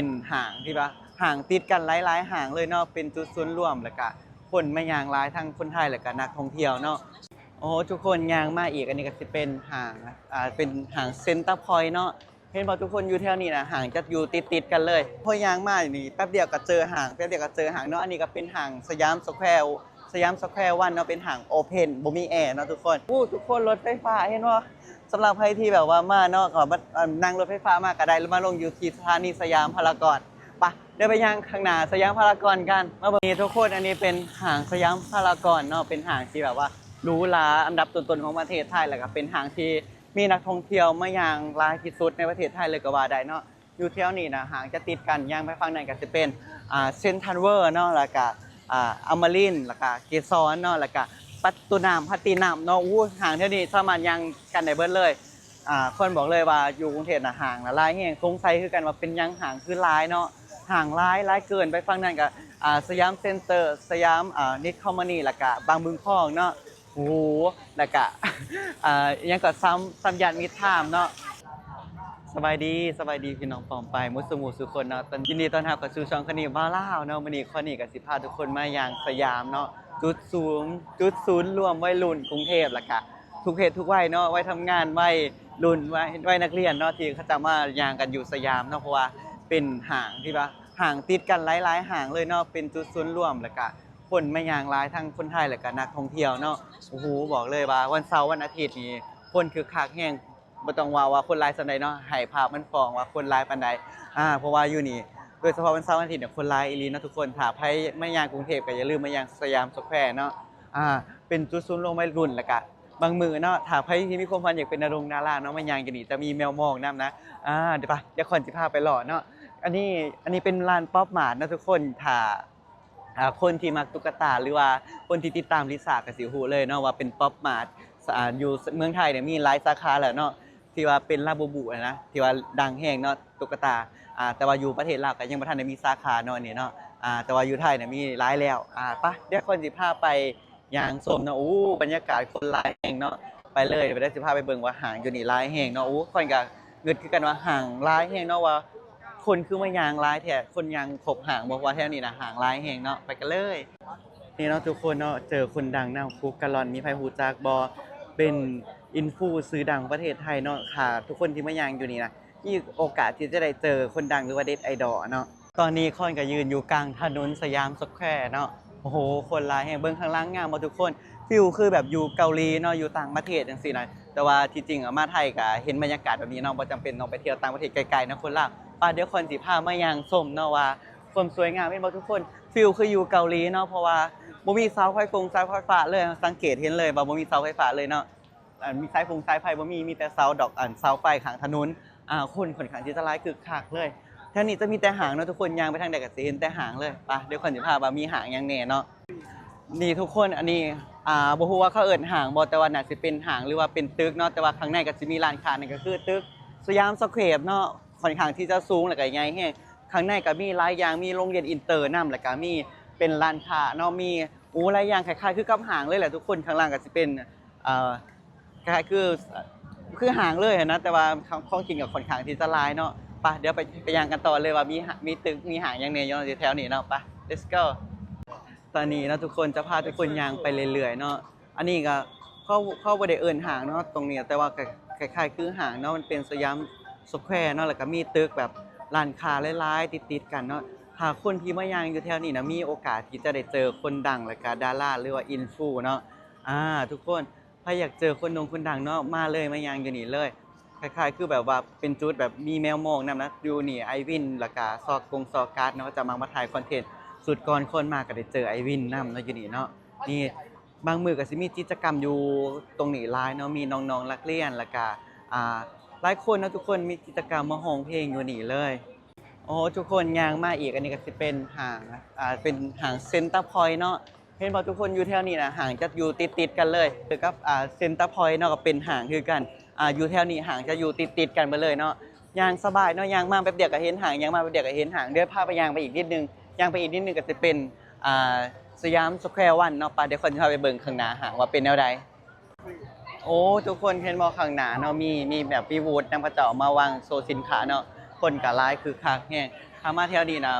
ປັນຫ້າງທີ່ວ່າ ຫ້າງຕິດກັນຫຼາຍໆຫ້າງເລີຍເນາະ ເປັນຈຸດສູນລວມ ແລ້ວກະຄົນມາຍ່າງຫຼາຍ ທັງຄົນໄທ ແລ້ວກະນັກທ່ອງທ່ຽວເນາະ. ໂອ້ ທຸກຄົນ ຍ່າງມາອີກ ອັນນີ້ກໍຊິເປັນຫ້າງ ອ່າ ເປັນຫ້າງເຊັນເຕີພອຍເນາະ. ເຫັນບໍ່ທຸກຄົນ ຢູ່ແຖວນີ້ນະ ຫ້າງຈະຢູ່ຕິດໆກັນເລີຍ. ພໍຍ່າງມານີ້ ແປັບດຽວກໍເຈີຫ້າງ ແປັບດຽວກໍເຈີຫ້າງເນາະ. ອັນນີ້ກໍເປັນຫ້າງສະຫຍາມສະແຄວ ສະຫຍາມສະແຄວວັນເນາະ ເປັນຫ້າງໂອເພັນ ບໍ່ມີແອເນາະທຸກຄົນ. ໂອ້ ທຸກຄົນ ລົດໄຟຟ້າ ເຫັນບໍ່? ສຳລັບໃຜທີ່ແບບວ່າມາເນາະ ກໍມາ ເອີ່ມ ນັ່ງລົດໄຟຟ້າມາກໍໄດ້ ຫຼືມາລົງຢູ່ທີ່ສະຖານີສະຫຍາມພາລາກອນ. ໄປ ດຽວໄປຍ່າງຂ້າງໜ້າສະຫຍາມພາລາກອນກັນ. ມາເບິ່ງນີ້ທຸກຄົນ ອັນນີ້ເປັນຫ້າງສະຫຍາມພາລາກອນເນາະ ເປັນຫ້າງທີ່ແບບວ່າຫຼູຫຼາອັນດັບຕົ້ນໆຂອງປະເທດໄທ ແລ້ວກໍເປັນຫ້າງທີ່ມີນັກທ່ອງທ່ຽວມາຍ່າງຫຼາຍທີ່ສຸດໃນປະເທດໄທເລີຍກໍວ່າໄດ້ເນາະ. ຢູ່ແຖວນີ້ນະ ຫ້າງຈະຕິດກັນ ຍ່າງໄປຝັ່ງນັ້ນກໍຊິເປັນ ອ່າ ເຊັນທາວເວີເນາະ ແລ້ວກະ ອ່າ ອາມາຣິນ ແລ້ວກະເກສອນເນາະ ແລ້ວກະປະຕູນ້ຳ ພາຕີນຳເນາະ. ໂອ້ ຫ້າງແຖວນີ້ສາມາດຍ່າງກັນໄດ້ເບິດເລີຍ. ອ່າ ຄວນບອກເລີຍວ່າຢູ່ກຸງເທບນະ ຫ້າງນະຫຼາຍແຮງ ສົງໄສຄືກັນວ່າເປັນຫຍັງຫ້າງຄືຫຼາຍເນາະ ຫ້າງຫຼາຍ ຫຼາຍເກີນ. ໄປຝັ່ງນັ້ນກະ ອ່າ ສະຫຍາມເຊັນເຕີ ສະຫຍາມ ອ່າ ນິດຄອມມານີ ແລ້ວກະບາງບຶງຄອງເນາະ. ໂອ້ໂຫ ແລ້ວກະ ອ່າ ອີຫຍັງກະ ສາມ ສາມຍ່ານມິດທາມເນາະ. ສະບາຍດີ ສະບາຍດີພີ່ນ້ອງປ້ອງປາຍໝົດສູ່ໝູ່ສູ່ຄົນເນາະ. ຍິນດີຕ້ອນຮັບເຂົ້າສູ່ຊ່ອງຄະນີບາລາວເນາະ. ມື້ນີ້ຄະນີກໍຊິພາທຸກຄົນມາຍ່າງສະຫຍາມເນາະ ຈຸດສູນ ຈຸດສູນລວມໄວລຸ້ນກຸງເທບ ແລ້ວກະທຸກເພດທຸກໄວເນາະ ໄວທຳງານ ໄວລຸ້ນ ໄວ ໄວນັກຮຽນເນາະ ທີ່ເຂົາເຈົ້າມາຍ່າງກັນຢູ່ສະຫຍາມເນາະ. ເພາະວ່າເປັນຫ້າງທີ່ວ່າ ຫ້າງຕິດກັນຫຼາຍໆຫ້າງເລີຍເນາະ ເປັນຈຸດສູນລວມ ແລ້ວກະຄົນມາຍ່າງຫຼາຍ ທັງຄົນໄທ ແລ້ວກະນັກທ່ອງທ່ຽວເນາະ. ໂອ້ໂຫ ບອກເລີຍວ່າວັນເສົາວັນອາທິດນີ້ຄົນຄຶກຄັກແຮງ. ບໍ່ຕ້ອງເວົ້າວ່າຄົນຫຼາຍສ່ຳໃດເນາະ ໃຫ້ພາບມັນຟ້ອງວ່າຄົນຫຼາຍປານໃດ. ອ່າ ເພາະວ່າຢູ່ນີ້ ໂດຍສະເພາະວັນເສົາວັນອາທິດນີ້ຄົນຫຼາຍອີ່ຫຼີເນາະທຸກຄົນ. ຖ້າໃຜມາຍ່າງກຸງເທບກໍຢ່າລືມມາຍ່າງສະຫຍາມສະແຄວເນາະ. ອ່າ ເປັນຈຸດສູນລວມໄວລຸ້ນ ແລ້ວກະບາງມື້ເນາະ ຖ້າໃຜທີ່ມີຄວາມຝັນຢາກເປັນດາລົງດາລາເນາະ ມາຍ່າງຢູ່ນີ້ຈະມີແມວມອງນຳນະ. ອ່າ ດຽວໄປ ດຽວຂ້ອຍຊິພາໄປເລາະເນາະ. ອັນນີ້ ອັນນີ້ເປັນຮ້ານປັອບມາດເນາະທຸກຄົນ. ຖ້າ ອ່າ ຄົນທີ່ມັກຕຸກກະຕາ ຫຼືວ່າຄົນທີ່ຕິດຕາມລິຊາກໍຊິຮູ້ເລີຍເນາະວ່າເປັນປັອບມາດ. ອ່າ ຢູ່ເມືອງໄທນີ້ມີຫຼາຍສາຂາແລ້ວເນາະ ທີ່ວ່າເປັນລາບູບູນະ ທີ່ວ່າດັງແຮງເນາະ ຕຸກກະຕາ. ອ່າ ແຕ່ວ່າຢູ່ປະເທດລາວກໍຍັງບໍ່ທັນໄດ້ມີສາຂາເນາະ ອັນນີ້ເນາະ. ອ່າ ແຕ່ວ່າຢູ່ໄທນີ້ມີຫຼາຍແລ້ວ. ອ່າ ໄປ ດຽວຂ້ອຍຊິພາໄປ ຍ່າງຊົມເນາະ. ໂອ້ ບັນຍາກາດຄົນຫຼາຍແຮງເນາະ. ໄປເລີຍ ດຽວຊິພາໄປເບິ່ງວ່າຫ້າງຢູ່ນີ້ຫຼາຍແຮງເນາະ. ໂອ້ ຂ້ອຍກໍງຶດຄືກັນວ່າຫ້າງຫຼາຍແຮງເນາະ ວ່າຄົນຄືມາຍ່າງຫຼາຍແທ້ ຄົນຍ່າງຄົບຫ້າງບໍ່ ເພາະວ່າແຖວນີ້ນະຫ້າງຫຼາຍແຮງເນາະ. ໄປກັນເລີຍ. ນີ້ເນາະທຸກຄົນເນາະ ເຈີຄົນດັງນຳ ຄຸກກະລອນ ມີໃຜຮູ້ຈັກບໍ່? ເປັນອິນຟູຊື່ດັງປະເທດໄທເນາະ. ຖ້າທຸກຄົນທີ່ມາຍ່າງຢູ່ນີ້ນະ ມີໂອກາດທີ່ຈະໄດ້ເຈີຄົນດັງ ຫຼືວ່າເນັດໄອດອລເນາະ. ຕອນນີ້ຂ້ອຍກໍຢືນຢູ່ກາງຖະໜົນສະຫຍາມສະແຄວເນາະ. ໂອ້ໂຫ ຄົນຫຼາຍແຮງ. ເບິ່ງຂ້າງຫຼັງງາມບໍ່ທຸກຄົນ? ຟີລຄືແບບຢູ່ເກົາຫຼີເນາະ ຢູ່ຕ່າງປະເທດຈັ່ງຊີ້ນະ. ແຕ່ວ່າທີ່ຈິງອະ ມາໄທກໍເຫັນບັນຍາກາດແບບນີ້ເນາະ ບໍ່ຈຳເປັນຕ້ອງໄປທ່ຽວຕ່າງປະເທດໄກໆນະຄົນລາວ. ໄປ ດຽວຂ້ອຍຊິພາມາຍ່າງຊົມເນາະວ່າຄວາມສວຍງາມ. ເຫັນບໍ່ທຸກຄົນ? ຟີລຄືຢູ່ເກົາຫຼີເນາະ ເພາະວ່າບໍ່ມີເສົາໄຟຟົງເສົາໄຟຟ້າເລີຍ. ສັງເກດເຫັນເລີຍວ່າບໍ່ມີເສົາໄຟຟ້າເລີຍເນາະ. ອັນ ມີສາຍຟົງສາຍໄຟບໍ່ມີ ມີແຕ່ເສົາດອກ ອັນ ເສົາໄຟຂ້າງຖະໜົນ. ອ່າ ຄົນຂ້ອນຂ້າງທີ່ຈະຫຼາຍຄຶກຄັກເລີຍ. ແຖວນີ້ຈະມີແຕ່ຫ້າງເນາະທຸກຄົນ ຍ່າງໄປທາງໃດກໍຊິເຫັນແຕ່ຫ້າງເລີຍ. ໄປ ດຽວຂ້ອຍຊິພາວ່າມີຫ້າງຫຍັງແດ່ເນາະ. ນີ້ທຸກຄົນ ອັນນີ້ ອ່າ ບໍ່ຮູ້ວ່າເຂົາເອີ້ນຫ້າງບໍ່ ແຕ່ວ່າໜ້າຊິເປັນຫ້າງ ຫຼືວ່າເປັນຕຶກເນາະ. ແຕ່ວ່າຂ້າງໃນກໍຊິມີຮ້ານຄ້າ ນັ້ນກໍຄືຕຶກສະຫຍາມສະແຄວເນາະ. ຂ້ອນຂ້າງທີ່ຈະສູງ ແລ້ວກໍໃຫຍ່ແຮງ. ຂ້າງໃນກໍມີຫຼາຍຢ່າງ ມີໂຮງຮຽນອິນເຕີນຳ ແລ້ວກໍມີເປັນຮ້ານຄ້າເນາະ ມີ ໂອ້ ຫຼາຍຢ່າງ ຄ້າຍໆຄືກັບຫ້າງເລີຍແຫຼະທຸກຄົນ. ຂ້າງລ່າງກໍຊິເປັນ ເອີ ຄ້າຍໆຄື ຄືຫ້າງເລີຍຫັ້ນນະ ແຕ່ວ່າຂອງ ຂອງກິນກໍຂ້ອນຂ້າງທີ່ຈະຫຼາຍເນາະ. ໄປ ດຽວໄປ ໄປຍ່າງກັນຕໍ່ເລີຍວ່າມີ ມີຕຶກ ມີຫ້າງຫຍັງແດ່ຢູ່ເນາະ ຢູ່ແຖວນີ້ເນາະ. ໄປ let's go. ຕອນນີ້ເນາະທຸກຄົນ ຈະພາທຸກຄົນຍ່າງໄປເລື້ອຍໆເນາະ. ອັນນີ້ກໍ ເຂົາ ເຂົາບໍ່ໄດ້ເອີ້ນຫ້າງເນາະຕົງນີ້ ແຕ່ວ່າກໍຄ້າຍໆຄືຫ້າງເນາະ ມັນເປັນສະຫຍາມສະແຄວເນາະ ແລ້ວກໍມີຕຶກແບບຮ້ານຄ້າຫຼາຍໆຕິດໆກັນເນາະ. ຖ້າຄົນທີ່ມາຍ່າງຢູ່ແຖວນີ້ນະ ມີໂອກາດທີ່ຈະໄດ້ເຈີຄົນດັງ ແລ້ວກໍດາລາ ຫຼືວ່າອິນຟູເນາະ. ອ່າ ທຸກຄົນ ໃຜຢາກເຈີຄົນດົງຄົນດັງເນາະ ມາເລີຍ ມາຍ່າງຢູ່ນີ້ເລີຍ. ຄ້າຍໆຄືແບບວ່າເປັນຈຸດແບບມີແມວມອງນຳນະ ຢູ່ນີ້ ໄອວິນ ແລ້ວກະຊອກກົງຊອກກາດເນາະ ເຂົາເຈົ້າມັກມາຖ່າຍຄອນເທັນ. ສຸດກ່ອນຄອນມາກໍໄດ້ເຈີໄອວິນນຳເນາະ ຢູ່ນີ້ເນາະ. ນີ້ ບາງມື້ກໍຊິມີກິດຈະກຳຢູ່ຕົງນີ້ຫຼາຍເນາະ ມີນ້ອງໆນັກຮຽນ ແລ້ວກະ ອ່າ ຫຼາຍຄົນເນາະ ທຸກຄົນມີກິດຈະກຳມາຮ້ອງເພງຢູ່ນີ້ເລີຍ. ໂອ້ ທຸກຄົນ ຍ່າງມາອີກ ອັນນີ້ກໍຊິເປັນຫ້າງ ອ່າ ເປັນຫ້າງເຊັນເຕີພອຍເນາະ. ເຫັນບໍ່ທຸກຄົນ? ຢູ່ແຖວນີ້ນະ ຫ້າງຈະຢູ່ຕິດໆກັນເລີຍ ຄືກັບ ອ່າ ເຊັນເຕີພອຍເນາະ ກໍເປັນຫ້າງຄືກັນ ອ່າ ຢູ່ແຖວນີ້ຫ້າງຈະຢູ່ຕິດໆກັນເບິດເລີຍເນາະ. ຍ່າງສະບາຍເນາະ ຍ່າງມາແປັບດຽວກໍເຫັນຫ້າງ ຍ່າງມາແປັບດຽວກໍເຫັນຫ້າງ. ດຽວພາໄປຍ່າງໄປອີກນິດໜຶ່ງ ຍ່າງໄປອີກນິດໜຶ່ງກໍຈະເປັນ ອ່າ ສະຫຍາມສະແຄວວັນເນາະ. ໄປ ດຽວຂ້ອຍຊິພາໄປເບິ່ງຂ້າງໜ້າຫ້າງວ່າເປັນແນວໃດ. ໂອ້ ທຸກຄົນເຫັນບໍ່ ຂ້າງໜ້າເນາະ ມີ ມີແບບມີບູດນຳ ເຂົາເຈົ້າມາວາງໂຊສິນຄ້າເນາະ. ຄົນກໍຫຼາຍ ຄຶກຄັກແຮງ. ຖ້າມາແຖວນີ້ນະ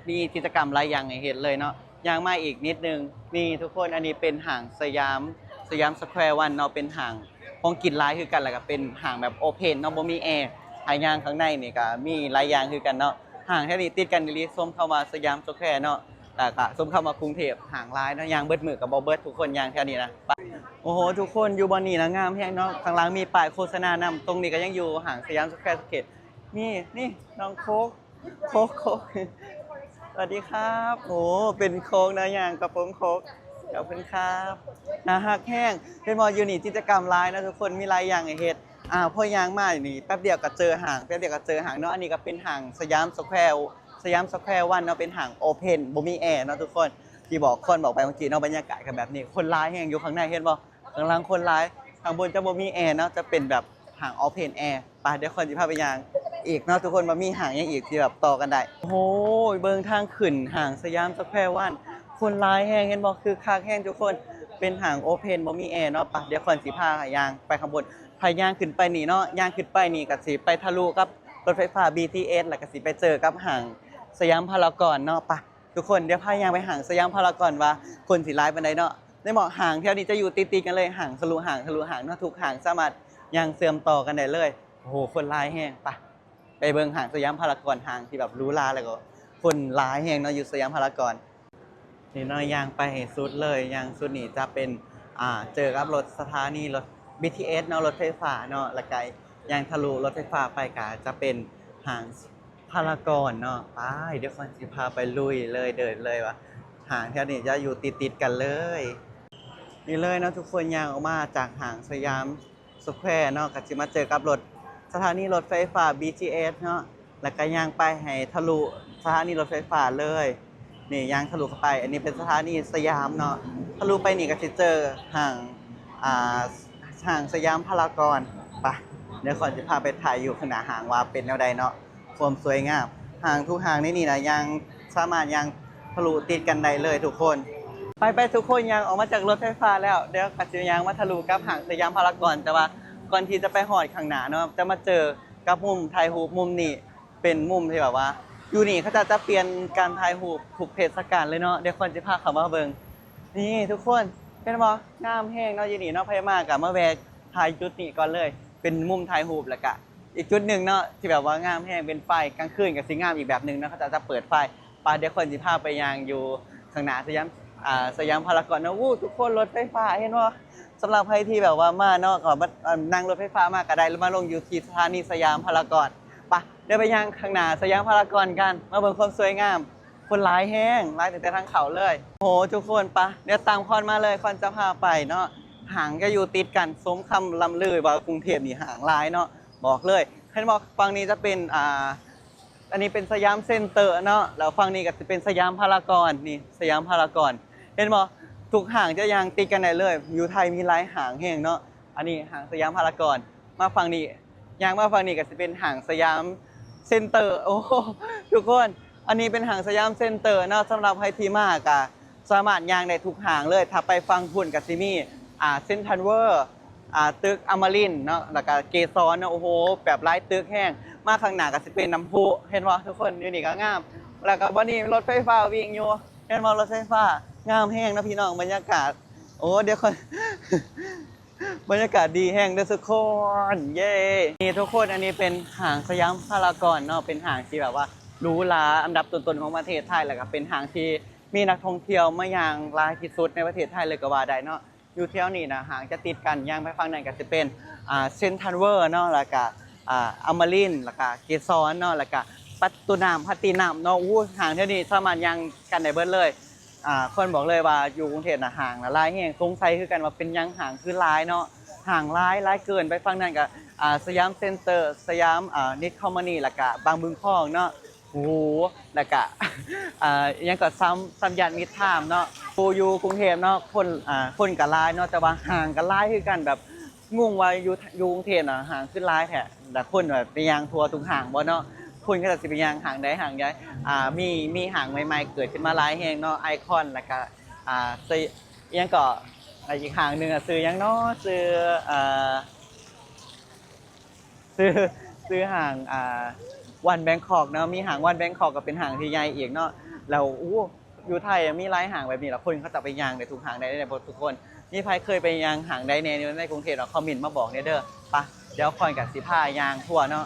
ມີກິດຈະກຳຫຼາຍຢ່າງໃຫ້ເຮັດເລີຍເນາະ. ຍ່າງມາອີກນິດໜຶ່ງ ນີ້ທຸກຄົນ ອັນນີ້ເປັນຫ້າງສະຫຍາມ ສະຫຍາມສະແຄວວັນເນາະ ເປັນຫ້າງຂອງກິນຫຼາຍຄືກັນ ແລ້ວກໍເປັນຫ້າງແບບໂອເພັນເນາະ ບໍ່ມີແອ. ຖ້າຍ່າງຂ້າງໃນນີ້ກໍມີຫຼາຍຢ່າງຄືກັນເນາະ. ຫ້າງແຖວນີ້ຕິດກັນອີ່ຫຼີ ສົມຄຳວ່າສະຫຍາມສະແຄວເນາະ ແລ້ວກໍສົມຄຳວ່າກຸງເທບ ຫ້າງຫຼາຍເນາະ. ຍ່າງເບິດມື້ກໍບໍ່ເບິດ ທຸກຄົນຍ່າງແຖວນີ້ນະ. ໂອ້ໂຫ ທຸກຄົນ ຢູ່ບ່ອນນີ້ນະງາມແຮງເນາະ. ຂ້າງຫຼັງມີປ້າຍໂຄສະນານຳ. ຕົງນີ້ກໍຍັງຢູ່ຫ້າງສະຫຍາມສະແຄວເຂດ. ນີ້ ນີ້ ນ້ອງໂຄກ ໂຄກ ໂຄກ ສະຫວັດດີຄັບ. ໂອ້ ເປັນໂຄກນະ ຍ່າງກະໂປງໂຄກ. ຂອບຄຸນຄັບ. ໜ້າຮັກແຮງ. ເຫັນບໍ່ ຢູ່ນີ້ກິດຈະກຳຫຼາຍເນາະທຸກຄົນ ມີຫຼາຍຢ່າງໃຫ້ເຮັດ. ອ່າ ພໍຍ່າງມານີ້ແປັບດຽວກໍເຈີຫ້າງ ແປັບດຽວກໍເຈີຫ້າງເນາະ. ອັນນີ້ກໍເປັນຫ້າງສະຫຍາມສະແຄວ ສະຫຍາມສະແຄວວັນເນາະ ເປັນຫ້າງໂອເພັນ ບໍ່ມີແອເນາະທຸກຄົນ. ທີ່ບອກ ຄວນບອກໄປເມື່ອກີ້ເນາະ ບັນຍາກາດກໍແບບນີ້ ຄົນຫຼາຍແຮງຢູ່ຂ້າງໃນ ເຫັນບໍ່? ຂ້າງຫຼັງຄົນຫຼາຍ ຂ້າງບົນຈະບໍ່ມີແອເນາະ ຈະເປັນແບບຫ້າງໂອເພັນແອ. ໄປ ດຽວຄວນຊິພາໄປຍ່າງອີກເນາະທຸກຄົນ ວ່າມີຫ້າງຫຍັງອີກທີ່ແບບຕໍ່ກັນໄດ້. ໂອ້ໂຫ ເບິ່ງທາງຂຶ້ນຫ້າງສະຫຍາມສະແຄວວັນ ຄົນຫຼາຍແຮງ ເຫັນບໍ່? ຄຶກຄັກແຮງທຸກຄົນ. ເປັນຫ້າງໂອເພັນ ບໍ່ມີແອເນາະ. ໄປ ດຽວຄວນຊິພາຍ່າງໄປຂ້າງບົນ. ພາຍ່າງຂຶ້ນໄປນີ້ເນາະ ຍ່າງຂຶ້ນໄປນີ້ກໍຊິໄປທະລຸກັບລົດໄຟຟ້າ ບີທີເອສ ແລ້ວກໍຊິໄປເຈີກັບຫ້າງສະຫຍາມພາລາກອນເນາະ. ໄປ ທຸກຄົນ ດຽວພາຍ່າງໄປຫ້າງສະຫຍາມພາລາກອນວ່າຄົນຊິຫຼາຍປານໃດເນາະ. ໃນໝອກຫ້າງແຖວນີ້ຈະຢູ່ຕິດໆກັນເລີຍ ຫ້າງທະລຸຫ້າງ ທະລຸຫ້າງເນາະ ທຸກຫ້າງສາມາດຍ່າງເຊື່ອມຕໍ່ກັນໄດ້ເລີຍ. ໂອ້ໂຫ ຄົນຫຼາຍແຮງ. ໄປ ໄປເບິ່ງຫ້າງສະຫຍາມພາລາກອນ ຫ້າງທີ່ແບບຫຼູຫຼາ ແລ້ວກໍຄົນຫຼາຍແຮງເນາະ ຢູ່ສະຫຍາມພາລາກອນ. ນີ້ເນາະ ຍ່າງໄປໃຫ້ສຸດເລີຍ ຍ່າງສຸດນີ້ຈະເປັນ ອ່າ ເຈີກັບລົດສະຖານີລົດ ບີທີເອສ ເນາະ ລົດໄຟຟ້າເນາະ ແລ້ວກະຍ່າງທະລຸລົດໄຟຟ້າໄປກະຈະເປັນຫ້າງພາລາກອນເນາະ. ໄປ ດຽວຂ້ອຍຊິພາໄປລຸຍເລີຍ ເດີນເລີຍວ່າຫ້າງແຖວນີ້ຈະຢູ່ຕິດໆກັນເລີຍ. ນີ້ເລີຍເນາະທຸກຄົນ ຍ່າງອອກມາຈາກຫ້າງສະຫຍາມ ສະແຄວເນາະ ກໍຊິມາເຈີກັບລົດ ສະຖານີລົດໄຟຟ້າ ບີທີເອສ ເນາະ ແລ້ວກໍຍ່າງໄປໃຫ້ທະລຸສະຖານີລົດໄຟຟ້າເລີຍ. ນີ້ຍ່າງທະລຸເຂົ້າໄປ ອັນນີ້ເປັນສະຖານີສະຫຍາມເນາະ. ທະລຸໄປນີ້ກໍຊິເຈີຫ້າງ ອ່າ ຫ້າງສະຫຍາມພາລາກອນ. ໄປ ດຽວຂ້ອຍຊິພາໄປຖ່າຍຢູ່ຂ້າງໜ້າຫ້າງວ່າເປັນແນວໃດເນາະ. ຄວາມສວຍງາມ ຫ້າງທຸກຫ້າງໃນນີ້ນະ ຍ່າງ ສາມາດຍ່າງທະລຸຕິດກັນໄດ້ເລີຍທຸກຄົນ. ໄປໆ ທຸກຄົນ ຍ່າງອອກມາຈາກລົດໄຟຟ້າແລ້ວ ດຽວກໍຊິຍ່າງມາທະລຸກັບຫ້າງສະຫຍາມພາລາກອນ. ແຕ່ວ່າກ່ອນທີ່ຈະໄປຮອດຂ້າງໜ້າເນາະ ຈະມາເຈີກັບມຸມຖ່າຍຮູບມຸມນີ້ ເປັນມຸມທີ່ແບບວ່າ ຢູ່ນີ້ເຂົາເຈົ້າຈະປ່ຽນການຖ່າຍຮູບທຸກເທດສະການເລີຍເນາະ. ດຽວຂ້ອຍຊິພາເຂົ້າມາເບິ່ງ. ນີ້ທຸກຄົນ ເຫັນບໍ່? ງາມແຮງເນາະ ຢູ່ນີ້ເນາະ. ໃຜມາກໍມາແວ່ຖ່າຍຈຸດນີ້ກ່ອນເລີຍ ເປັນມຸມຖ່າຍຮູບ. ແລ້ວກະອີກຈຸດໜຶ່ງເນາະ ທີ່ແບບວ່າງາມແຮງ ເປັນໄຟ ກາງຄືນກໍຊິງາມອີກແບບໜຶ່ງເນາະ ເຂົາເຈົ້າຈະເປີດໄຟ. ໄປ ດຽວຂ້ອຍຊິພາໄປຍ່າງຢູ່ຂ້າງໜ້າສະຫຍາມ ອ່າ ສະຫຍາມພາລາກອນເນາະ. ໂອ້ ທຸກຄົນ ລົດໄຟຟ້າ ເຫັນບໍ່? ສຳລັບໃຜທີ່ແບບວ່າມາເນາະ ກໍມາ ອ່າ ນັ່ງລົດໄຟຟ້າມາກໍໄດ້ ຫຼືມາລົງຢູ່ທີ່ສະຖານີສະຫຍາມພາລາກອນ. ໄປ ດຽວໄປຍ່າງຂ້າງໜ້າສະຫຍາມພາລາກອນກັນ ມາເບິ່ງຄວາມສວຍງາມ. ຄົນຫຼາຍແຮງ ຫຼາຍຕັ້ງແຕ່ທາງເຂົ້າເລີຍ. ໂຫ ທຸກຄົນ ປະ ດຽວຕາມຄອນມາເລີຍ ຄອນຈະພາໄປເນາະ. ຫ້າງກໍຢູ່ຕິດກັນ ສົມຄຳລ່ຳລືວ່າກຸງເທບນີ້ຫ້າງຫຼາຍເນາະ ບອກເລີຍ. ເຫັນບໍ່? ຝັ່ງນີ້ຈະເປັນ ອ່າ ອັນນີ້ເປັນສະຫຍາມເຊັນເຕີເນາະ ແລ້ວຝັ່ງນີ້ກໍຈະເປັນສະຫຍາມພາລາກອນ. ນີ້ສະຫຍາມພາລາກອນ ເຫັນບໍ່? ທຸກຫ້າງຈະຍ່າງຕິດກັນໄດ້ເລີຍ. ຢູ່ໄທມີຫຼາຍຫ້າງແຮງເນາະ. ອັນນີ້ຫ້າງສະຫຍາມພາລາກອນ ມາຝັ່ງນີ້ ຍ່າງມາຝັ່ງນີ້ກໍຊິເປັນຫ້າງສະຫຍາມເຊັນເຕີ. ໂອ້ ທຸກຄົນ ອັນນີ້ເປັນຫ້າງສະຫຍາມເຊັນເຕີເນາະ. ສຳລັບໃຜທີ່ມາກໍສາມາດຍ່າງໄດ້ທຸກຫ້າງເລີຍ. ຖ້າໄປຝັ່ງພຸ້ນກໍຊິມີ ອ່າ ເຊັນທຣານເວີ ອ່າ ຕຶກອະມະລິນເນາະ ແລ້ວກໍເກສອນເນາະ. ໂອ້ໂຫ ແບບຫຼາຍຕຶກແຮງ. ມາຂ້າງໜ້າກໍຊິເປັນນ້ຳພຸ ເຫັນບໍ່ທຸກຄົນ? ຢູ່ນີ້ກໍງາມ. ແລ້ວກໍບ່ອນນີ້ລົດໄຟຟ້າວິ່ງຢູ່ ເຫັນບໍ່? ລົດໄຟຟ້າງາມແຮງເນາະພີ່ນ້ອງ. ບັນຍາກາດ ໂອ້ ດຽວຂ້ອຍ ບັນຍາກາດດີແຮງເດີທຸກຄົນ ເຢ້. ນີ້ທຸກຄົນ ອັນນີ້ເປັນຫ້າງສະຫຍາມພາລາກອນເນາະ ເປັນຫ້າງທີ່ແບບວ່າຫຼູຫຼາອັນດັບຕົ້ນໆຂອງປະເທດໄທ ແລ້ວກໍເປັນຫ້າງທີ່ມີນັກທ່ອງທ່ຽວມາຍ່າງຫຼາຍທີ່ສຸດໃນປະເທດໄທເລີຍກໍວ່າໄດ້ເນາະ. ຢູ່ແຖວນີ້ນະ ຫ້າງຈະຕິດກັນ ຍ່າງໄປຝັ່ງນັ້ນກໍຈະເປັນ ອ່າ ເຊັນທຣານເວີເນາະ ແລ້ວກໍ ອ່າ ອະມະລິນ ແລ້ວກໍເກສອນເນາະ ແລ້ວກໍປະຕູນ້ຳ ພາຕີນ້ຳເນາະ. ໂອ້ ຫ້າງແຖວນີ້ສາມາດຍ່າງກັນໄດ້ເບິດເລີຍ. ອ່າ ຄວນບອກເລີຍວ່າຢູ່ກຸງເທບນະ ຫ້າງນະຫຼາຍແຮງ. ສົງໄສຄືກັນວ່າເປັນຫຍັງຫ້າງຄືຫຼາຍເນາະ ຫ້າງຫຼາຍ ຫຼາຍເກີນ. ໄປຝັ່ງນັ້ນກໍ ອ່າ ສະຫຍາມເຊັນເຕີ ສະຫຍາມ ອ່າ ນິດຄອມມານີ ແລ້ວກໍບາງບຶງທອງເນາະ. ໂອ້ໂຫ ແລ້ວກະ ອ່າ ອີ່ຫຍັງກໍ ສາມ ສາມຍ່ານມິດທາມເນາະ. ຜູ້ຢູ່ກຸງເທບເນາະ ຄົນ ອ່າ ຄົນກໍຫຼາຍເນາະ ແຕ່ວ່າຫ້າງກໍຫຼາຍຄືກັນ. ແບບງົງວ່າຢູ່ ຢູ່ກຸງເທບນະ ຫ້າງຄືຫຼາຍແທ້ ແລ້ວຄົນແບບໄປຍ່າງທົ່ວທຸກຫ້າງບໍ່ເນາະ. ຄົນເຂົາເຈົ້າຊິໄປຍ່າງຫ້າງໃດຫ້າງໃດ. ອ່າ ມີ ມີຫ້າງໃໝ່ໆເກີດຂຶ້ນມາຫຼາຍແຮງເນາະ ໄອຄອນ ແລ້ວກະ ອ່າ ຊື່ ອີ່ຫຍັງກໍ ອີກຫ້າງໜຶ່ງ ອ່າ ຊື່ຫຍັງເນາະ ຊື່ ອ່າ ຊື່ ຊື່ຫ້າງ ອ່າ ວັນແບງຄອກເນາະ ມີຫ້າງວັນແບງຄອກກໍເປັນຫ້າງທີ່ໃຫຍ່ອີກເນາະ ແລ້ວ ໂອ້ ຢູ່ໄທມີຫຼາຍຫ້າງແບບນີ້ລະ ຄົນເຂົາເຈົ້າໄປຍ່າງໄດ້ທຸກຫ້າງໄດ້ເດ້ ທຸກຄົນ. ມີໃຜເຄີຍໄປຍ່າງຫ້າງໃດແດ່ຢູ່ໃນກຸງເທບເນາະ ຄອມເມັນມາບອກແດ່ເດີ. ປະ ດຽວຄອນກໍຊິພາຍ່າງທົ່ວເນາະ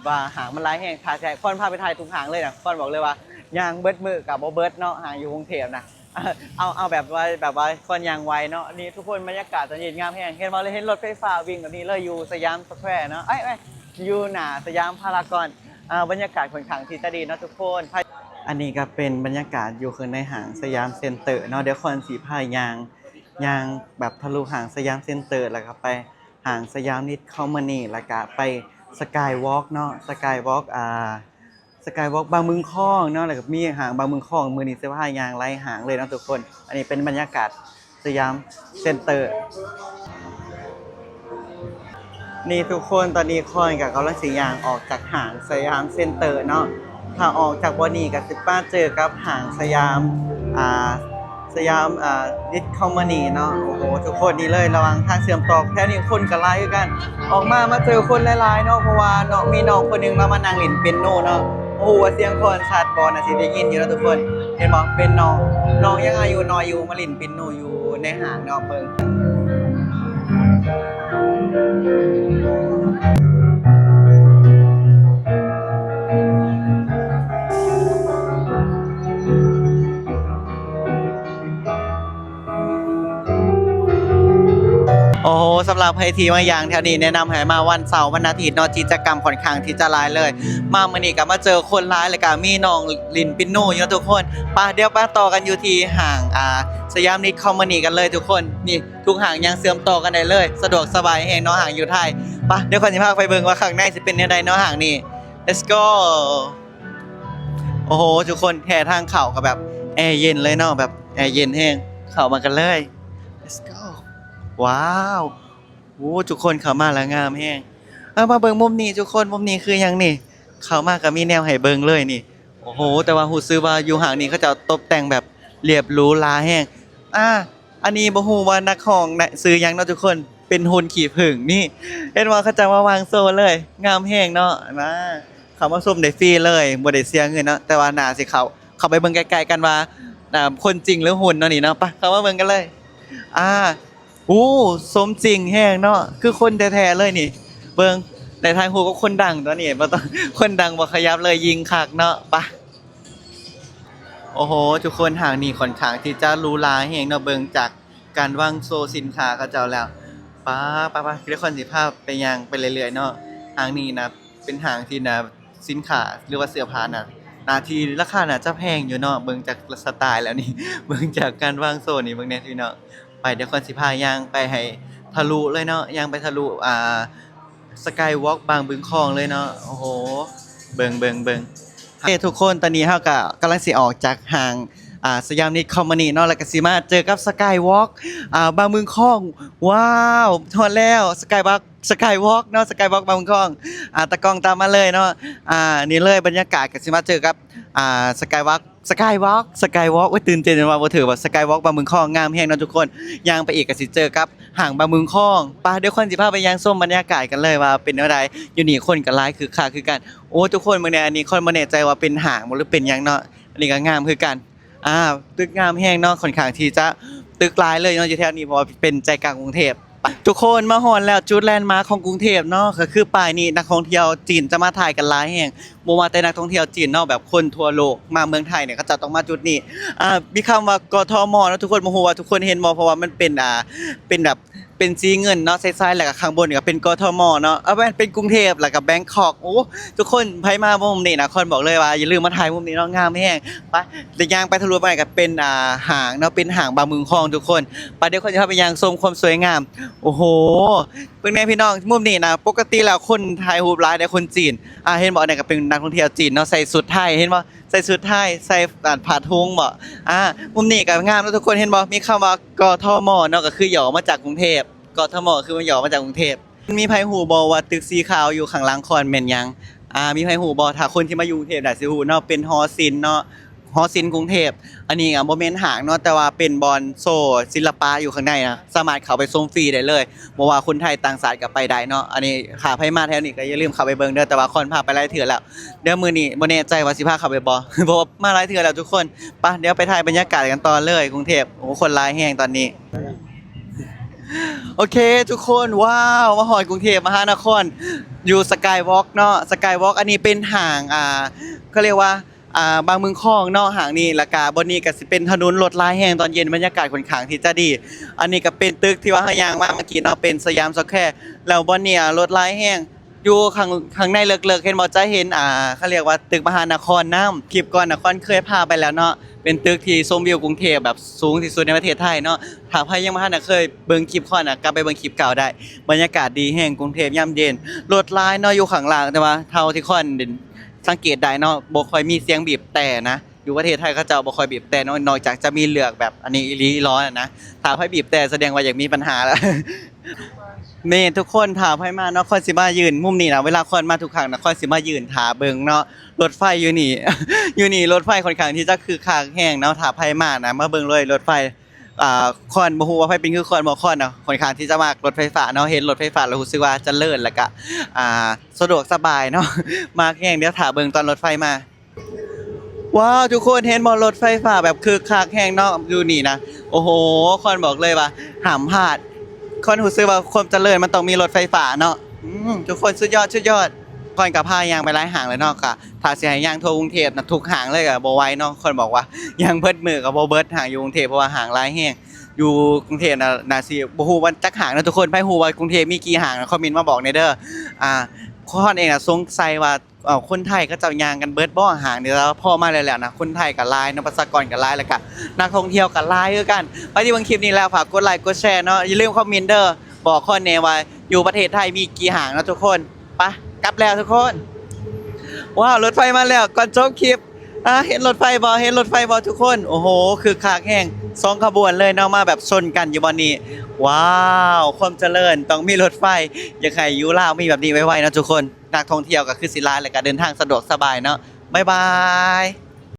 ວ່າຫ້າງມັນຫຼາຍແຮງ ຖ້າຊິໃຫ້ຄອນພາໄປຖ່າຍທຸກຫ້າງເລີຍນະ ຄອນບອກເລີຍວ່າຍ່າງເບິດມື້ກໍບໍ່ເບິດເນາະ ຫ້າງຢູ່ກຸງເທບນະ. ເອົາ ເອົາແບບວ່າ ແບບວ່າຄອນຍ່າງໄວເນາະ. ນີ້ທຸກຄົນ ບັນຍາກາດຕອນນີ້ງາມແຮງ ເຫັນບໍ່ ເຫັນລົດໄຟຟ້າວິ່ງແບບນີ້ເລີຍ ຢູ່ສະຫຍາມສະແຄວເນາະ ເອີຍ ເອີຍ ຢູ່ໜ້າສະຫຍາມພາລາກອນ ອ່າ ບັນຍາກາດຂ້ອນຂ້າງທີ່ຈະດີເນາະທຸກຄົນ. ອັນນີ້ກໍເປັນບັນຍາກາດຢູ່ຂ້າງໃນຫ້າງສະຫຍາມເຊັນເຕີເນາະ ດຽວຄອນຊິພາຍ່າງ ຍ່າງແບບທະລຸຫ້າງສະຫຍາມເຊັນເຕີ ແລ້ວກໍໄປຫ້າງສະຫຍາມນິດຄອມມານີ ແລ້ວກໍໄປສະກາຍວອກເນາະ ສະກາຍວອກ ອ່າ ສະກາຍວອກບາງບຶງຄອງເນາະ ແລ້ວກໍມີຫ້າງບາງບຶງຄອງ ມື້ນີ້ຊິພາຍ່າງຫຼາຍຫ້າງເລີຍເນາະທຸກຄົນ. ອັນນີ້ເປັນບັນຍາກາດສະຫຍາມເຊັນເຕີ. ນີ້ທຸກຄົນ ຕອນນີ້ຄອນກໍກຳລັງຊິຍ່າງອອກຈາກຫ້າງສະຫຍາມເຊັນເຕີເນາະ ຖ້າອອກຈາກບ່ອນນີ້ກໍຊິມາເຈີກັບຫ້າງສະຫຍາມ ອ່າ ສະຫຍາມ ອ່າ ນິດຄອມມານີເນາະ. ໂອ້ໂຫ ທຸກຄົນ ນີ້ເລີຍ ລະຫວ່າງທາງເຊື່ອມຕໍ່ ແຖວນີ້ຄົນກໍຫຼາຍຄືກັນ ອອກມາ ມາເຈີຄົນຫຼາຍໆເນາະ ເພາະວ່າເນາະ ມີນ້ອງຄົນໜຶ່ງລາວມານັ່ງຫຼິ້ນເປຍໂນເນາະ. ບໍ່ຮູ້ວ່າສຽງຄອນຊັດບໍ່ ໜ້າຊິໄດ້ຍິນຢູ່ເນາະທຸກຄົນ. ເຫັນບໍ່ ເປັນນ້ອງ ນ້ອງຍັງອາຍຸນ້ອຍຢູ່ ມາຫຼິ້ນເປຍໂນຢູ່ໃນຫ້າງເນາະ ເບິ່ງ. ໂອ້ໂຫ ສຳລັບໃຜທີ່ມາຍ່າງແຖວນີ້ ແນະນຳໃຫ້ມາວັນເສົາ ວັນອາທິດເນາະ ກິດຈະກຳຂ້ອນຂ້າງທີ່ຈະຫຼາຍເລີຍ. ມາມື້ນີ້ກໍມາເຈີຄົນຫຼາຍ ແລ້ວກໍມີນ້ອງຫຼິ້ນເປຍໂນຢູ່ເນາະທຸກຄົນ. ໄປ ດຽວໄປຕໍ່ກັນຢູ່ທີ່ຫ້າງ ອ່າ ສະຫຍາມນິດຄອມມານີກັນເລີຍທຸກຄົນ. ນີ້ ທຸກຫ້າງຍັງເຊື່ອມຕໍ່ກັນໄດ້ເລີຍ ສະດວກສະບາຍແຮງເນາະ ຫ້າງຢູ່ໄທ. ໄປ ດຽວຂ້ອຍຊິພາໄປເບິ່ງວ່າຂ້າງໃນຊິເປັນແນວໃດເນາະ ຫ້າງນີ້. Let's go. ໂອ້ໂຫ ທຸກຄົນ ແທ້ທາງເຂົ້າກໍແບບແອເຢັນເລີຍເນາະ ແບບແອເຢັນແຮງ. ເຂົ້າມາກັນເລີຍ Let's go. ວ້າວ ໂອ້ ທຸກຄົນ ເຂົ້າມາແລ້ວງາມແຮງ. ເອົາ ມາເບິ່ງມຸມນີ້ທຸກຄົນ ມຸມນີ້ຄືຫຍັງນີ້? ເຂົ້າມາກໍມີແນວໃຫ້ເບິ່ງເລີຍນີ້. ໂອ້ໂຫ ແຕ່ວ່າຮູ້ສຶກວ່າຢູ່ຫ້າງນີ້ເຂົາເຈົ້າຕົບແຕ່ງແບບລຽບຫຼູຫຼາແຮງ. ອ່າ ອັນນີ້ບໍ່ຮູ້ວ່ານັກຮ້ອງນະ ຊື່ຫຍັງເນາະທຸກຄົນ ເປັນຫຸ່ນຂີ້ຜຶ້ງນີ້. ເຫັນບໍ່ ເຂົາເຈົ້າມາວາງໂຊເລີຍ ງາມແຮງເນາະ. ມາ ເຂົ້າມາຊົມໄດ້ຟຣີເລີຍ ບໍ່ໄດ້ເສຍເງິນເນາະ ແຕ່ວ່າໜ້າຊິເຂົ້າ ເຂົ້າໄປເບິ່ງໃກ້ໆກັນວ່າ ອ່າ ຄົນຈິງຫຼືຫຸ່ນເນາະນີ້ເນາະ. ໄປ ເຂົ້າມາເບິ່ງກັນເລີຍ. ອ່າ ໂອ້ ສົມຈິງແຮງເນາະ ຄືຄົນແທ້ໆເລີຍນີ້. ເບິ່ງ ໄດ້ຖ່າຍຮູບກັບຄົນດັງຕົວນີ້ ບໍ່ຕ້ອງ ຄົນດັງບໍ່ຂະຫຍັບເລີຍ ຍິ່ງຄັກເນາະ. ໄປ ໂອ້ໂຫ ທຸກຄົນ ຫ້າງນີ້ຂ້ອນຂ້າງທີ່ຈະຫຼູຫຼາແຮງເນາະ ເບິ່ງຈາກການວາງໂຊສິນຄ້າເຂົາເຈົ້າແລ້ວ. ປາ ປາ ປາ ດຽວຂ້ອຍຊິພາໄປຍ່າງໄປເລື້ອຍໆເນາະ. ຫ້າງນີ້ນະ ເປັນຫ້າງທີ່ນະ ສິນຄ້າ ຫຼືວ່າເສື້ອຜ້ານະ ໜ້າທີ່ລາຄາໜ້າຈະແພງຢູ່ເນາະ ເບິ່ງຈາກສະຕາຍແລ້ວນີ້ ເບິ່ງຈາກການວາງໂຊນີ້ ເບິ່ງແດ່ພີ່ນ້ອງ. ໄປ ດຽວຂ້ອຍຊິພາຍ່າງໄປໃຫ້ທະລຸເລີຍເນາະ ຍ່າງໄປທະລຸ ອ່າ ສະກາຍວອກບາງບຶງຄອງເລີຍເນາະ. ໂອ້ໂຫ ເບິ່ງ ເບິ່ງ ເບິ່ງ. ເອີ ທຸກຄົນ ຕອນນີ້ເຮົາກໍກຳລັງຊິອອກຈາກຫ້າງ ອ່າ ສະຫຍາມນິດຄອມມານີເນາະ ແລ້ວກໍຊິມາເຈີກັບສະກາຍວອກ ອ່າ ບາງບຶງຄອງ. ວ້າວ ຮອດແລ້ວ ສະກາຍວອກ ສະກາຍວອກເນາະ ສະກາຍວອກບາງບຶງຄອງ. ອ່າ ຕາກ້ອງຕາມມາເລີຍເນາະ. ອ່າ ນີ້ເລີຍ ບັນຍາກາດກໍຊິມາເຈີກັບ ອ່າ ສະກາຍວອກ ສະກາຍວອກ ສະກາຍວອກ. ໂອ້ຍ ຕື່ນເຕັ້ນເວົ້າບໍ່ຖືກວ່າ ສະກາຍວອກບາງບຶງຄອງ ງາມແຮງເນາະທຸກຄົນ. ຍ່າງໄປອີກກໍຊິເຈີກັບຫ້າງບາງບຶງຄອງ. ໄປ ດຽວຂ້ອຍຊິພາໄປຍ່າງຊົມບັນຍາກາດກັນເລີຍວ່າເປັນແນວໃດ. ຢູ່ນີ້ຄົນກໍຫຼາຍຄຶກຄັກຄືກັນ. ໂອ້ ທຸກຄົນເບິ່ງແດ່ ອັນນີ້ຂ້ອຍບໍ່ແນ່ໃຈວ່າເປັນຫ້າງບໍ່ ຫຼືເປັນຫຍັງເນາະ. ອັນນີ້ກໍງາມຄືກັນ. ອ່າ ຕຶກງາມແຮງເນາະ ຂ້ອນຂ້າງທີ່ຈະ ຕຶກຫຼາຍເລີຍເນາະ ຢູ່ແຖວນີ້ ເພາະວ່າເປັນໃຈກາງກຸງເທບ. ທຸກຄົນ ມາຮອດແລ້ວ ຈຸດແລນມາຂອງກຸງເທບເນາະ ກໍຄືປ້າຍນີ້ ນັກທ່ອງທ່ຽວຈີນຈະມາຖ່າຍກັນຫຼາຍແຮງ. ບໍ່ວ່າແຕ່ນັກທ່ອງທ່ຽວຈີນເນາະ ແບບຄົນທົ່ວໂລກມາເມືອງໄທນີ້ ເຂົາເຈົ້າຕ້ອງມາຈຸດນີ້. ອ່າ ມີຄຳວ່າ ກທມ ເນາະ ທຸກຄົນ ບໍ່ຮູ້ວ່າທຸກຄົນເຫັນບໍ່ ເພາະວ່າມັນເປັນ ອ່າ ເປັນແບບ ເປັນສີເງິນເນາະ ໃສໆ ແລ້ວກໍຂ້າງບົນກໍເປັນ ກທມ ເນາະ ເອົາແມ່ນເປັນກຸງເທບ ແລ້ວກໍແບງຄອກ. ໂອ້ ທຸກຄົນ ໃຜມາມຸມນີ້ນະ ຄອນບອກເລີຍວ່າຢ່າລືມມາຖ່າຍມຸມນີ້ເນາະ ງາມແຮງ. ໄປ ໄດ້ຍ່າງໄປທະລຸໄປກໍເປັນ ອ່າ ຫ້າງເນາະ ເປັນຫ້າງບາງບຶງຄອງທຸກຄົນ. ໄປ ດຽວຂ້ອຍຊິພາໄປຍ່າງຊົມຄວາມສວຍງາມ. ໂອ້ໂຫ ເບິ່ງແດ່ພີ່ນ້ອງ ມຸມນີ້ນະ ປົກກະຕິແລ້ວຄົນຖ່າຍຮູບຫຼາຍແດ່ ຄົນຈີນ. ອ່າ ເຫັນບໍ່ ອັນນັ້ນກໍເປັນນັກທ່ອງທ່ຽວຈີນເນາະ ໃສ່ຊຸດໄທ ເຫັນບໍ່ ໃສ່ຊຸດໄທ ໃສ່ ອ່າ ຜ້າຖົງບໍ. ອ່າ ມຸມນີ້ກໍງາມເນາະທຸກຄົນ ເຫັນບໍ່ ມີຄຳວ່າ ກທມ ເນາະ ກໍຄືຫຍໍ້ມາຈາກກຸງເທບ. ກທມ ຄືມັນຫຍໍ້ມາຈາກກຸງເທບ. ມີໃຜຮູ້ບໍ່ວ່າຕຶກສີຂາວຢູ່ຂ້າງຫຼັງຄອນແມ່ນຫຍັງ? ອ່າ ມີໃຜຮູ້ບໍ່? ຖ້າຄົນທີ່ມາຢູ່ກຸງເທບໜ້າຊິຮູ້ເນາະ ເປັນຫໍສິນເນາະ. ຫໍສິນກຸງເທບ. ອັນນີ້ກໍບໍ່ແມ່ນຫ້າງເນາະ ແຕ່ວ່າເປັນບ່ອນໂຊສິລະປະຢູ່ຂ້າງໃນນະ ສາມາດເຂົ້າໄປຊົມຟຣີໄດ້ເລີຍ. ບໍ່ວ່າຄົນໄທຕ່າງຊາດກໍໄປໄດ້ເນາະ. ອັນນີ້ຖ້າໃຜມາແຖວນີ້ກໍຢ່າລືມເຂົ້າໄປເບິ່ງເດີ ແຕ່ວ່າຄອນພາໄປຫຼາຍເທື່ອແລ້ວ. ດຽວມື້ນີ້ບໍ່ແນ່ໃຈວ່າຊິພາເຂົ້າໄປບໍ່ ເພາະວ່າມາຫຼາຍເທື່ອແລ້ວທຸກຄົນ. ໄປ ດຽວໄປຖ່າຍບັນຍາກາດກັນຕໍ່ເລີຍກຸງເທບ. ໂອ້ ຄົນຫຼາຍແຮງຕອນນີ້. ໂອເຄທຸກຄົນ ວ້າວ ມາຮອດກຸງເທບມະຫານະຄອນ ຢູ່ Skywalk ເນາະ. Skywalk ອັນນີ້ເປັນຫ້າງ ອ່າ ເຂົາເອີ້ນວ່າ ອ່າ ບາງບຶງຄອງເນາະ ຫ້າງນີ້. ແລ້ວກະບ່ອນນີ້ກະຊິເປັນຖະໜົນ ລົດຫຼາຍແຮງຕອນເຢັນ ບັນຍາກາດຂ້ອນຂ້າງທີ່ຈະດີ. ອັນນີ້ກະເປັນຕຶກທີ່ວ່າເຮົາຍ່າງມາເມື່ອກີ້ເນາະ ເປັນສະຫຍາມສະແຄວ. ແລ້ວບ່ອນນີ້ ອ່າ ລົດຫຼາຍແຮງ ຢູ່ຂ້າງ ຂ້າງໃນເລິກໆ ເຫັນບໍ່ ຈະເຫັນ ອ່າ ເຂົາເອີ້ນວ່າຕຶກມະຫານະຄອນນຳ. ຄລິບກ່ອນນະຄອນເຄີຍພາໄປແລ້ວເນາະ ເປັນຕຶກທີ່ຊົມວິວກຸງເທບແບບສູງທີ່ສຸດໃນປະເທດໄທເນາະ. ຖ້າໃຜຍັງບໍ່ທັນໄດ້ເຄີຍເບິ່ງຄລິບຄອນນະ ກັບໄປເບິ່ງຄລິບເກົ່າໄດ້. ບັນຍາກາດດີແຮງ ກຸງເທບຍາມເຢັນ ລົດຫຼາຍເນາະຢູ່ຂ້າງລ່າງ. ແຕ່ວ່າເທົ່າທີ່ຄອນສັງເກດໄດ້ເນາະ ບໍ່ຄ່ອຍມີສຽງບີບແຕ່ນະ. ຢູ່ປະເທດໄທເຂົາເຈົ້າບໍ່ຄ່ອຍບີບແຕ່ເນາະ ນອກຈາກຈະມີເລື່ອງແບບອັນນີ້ອີ່ຫຼີອີ່ຫຼໍນະ. ຖ້າໃຜບີບແຕ່ສະແດງວ່າຢາກມີບັນຫາລະ. ແມ່ນທຸກຄົນ ຖ້າໃຜມາເນາະ ຄອນຊິມາຢືນມຸມນີ້ນະ. ເວລາຄອນມາທຸກຄັ້ງນະ ຄອນຊິມາຢືນຖ້າເບິ່ງເນາະ ລົດໄຟຢູ່ນີ້ ຢູ່ນີ້ລົດໄຟຂ້ອນຂ້າງທີ່ຈະຄຶກຄັກແຮງເນາະ. ຖ້າໃຜມານະ ມາເບິ່ງເລີຍລົດໄຟ. ອ່າ ຄອນບໍ່ຮູ້ວ່າໃຜເປັນຄືຄອນບໍ່ ຄອນນະຂ້ອນຂ້າງທີ່ຈະມັກລົດໄຟຟ້າເນາະ. ເຫັນລົດໄຟຟ້າແລ້ວຮູ້ສຶກວ່າຈະເລີນ ແລ້ວກະ ອ່າ ສະດວກສະບາຍເນາະ ມັກແຮງ. ດຽວຖ້າເບິ່ງຕອນລົດໄຟມາ. ວ້າວ ທຸກຄົນເຫັນບໍ່ ລົດໄຟຟ້າແບບຄຶກຄັກແຮງເນາະຢູ່ນີ້ນະ. ໂອ້ໂຫ ຄອນບອກເລີຍວ່າຫ້າມພາດ. ຄອນຮູ້ສຶກວ່າຄວາມຈະເລີນມັນຕ້ອງມີລົດໄຟຟ້າເນາະ. ອືມ ທຸກຄົນສຸດຍອດ ສຸດຍອດ. ຄອນກໍພາຍ່າງໄປຫຼາຍຫ້າງແລ້ວເນາະ ກະຖ້າຊິໃຫ້ຍ່າງທົ່ວກຸງເທບນະ ທຸກຫ້າງເລີຍກໍບໍ່ໄຫວເນາະ. ຄອນບອກວ່າຍ່າງເບິດມື້ກໍບໍ່ເບິດ ຫ້າງຢູ່ກຸງເທບ ເພາະວ່າຫ້າງຫຼາຍແຮງ. ຢູ່ກຸງເທບນະ ໜ້າຊິບໍ່ຮູ້ວ່າຈັກຫ້າງເນາະທຸກຄົນ. ໃຜຮູ້ວ່າກຸງເທບມີກີ່ຫ້າງນະ ຄອມເມັນມາບອກແດ່ເດີ. ອ່າ ຄອນເອງນະສົງໄສວ່າ ເອີ ຄົນໄທເຂົາເຈົ້າຍ່າງກັນເບິດບໍ່ຫ້າງນີ້. ແຕ່ວ່າພໍມາແລ້ວນະ ຄົນໄທກໍຫຼາຍເນາະ ປະຊາກອນກໍຫຼາຍ ແລ້ວກໍນັກທ່ອງທ່ຽວກໍຫຼາຍຄືກັນ. ໃຜທີ່ເບິ່ງຄລິບນີ້ແລ້ວ ຝາກກົດໄລກົດແຊເນາະ ຢ່າລືມຄອມເມັນເດີ ບອກຄອນແດ່ວ່າຢູ່ປະເທດໄທມີກີ່ຫ້າງເນາະທຸກຄົນ. ໄປ ກັບແລ້ວທຸກຄົນ. ວ້າວ ລົດໄຟມາແລ້ວ ກ່ອນຈົບຄລິບ. ອ່າ ເຫັນລົດໄຟບໍ່ ເຫັນລົດໄຟບໍ່ທຸກຄົນ? ໂອ້ໂຫ ຄຶກຄັກແຮງ ສອງຂະບວນເລີຍເນາະ ມາແບບຊົນກັນຢູ່ບ່ອນນີ້. ວ້າວ ຄວາມຈະເລີນຕ້ອງມີລົດໄຟ. ຢາກໃຫ້ຢູ່ລາວມີແບບນີ້ໄວໆເນາະທຸກຄົນ. ນັກທ່ອງທ່ຽວກໍຄືຊິຫຼາຍ ແລ້ວກໍເດີນທາງສະດວກສະບາຍເນາະ. ບາຍບາຍ.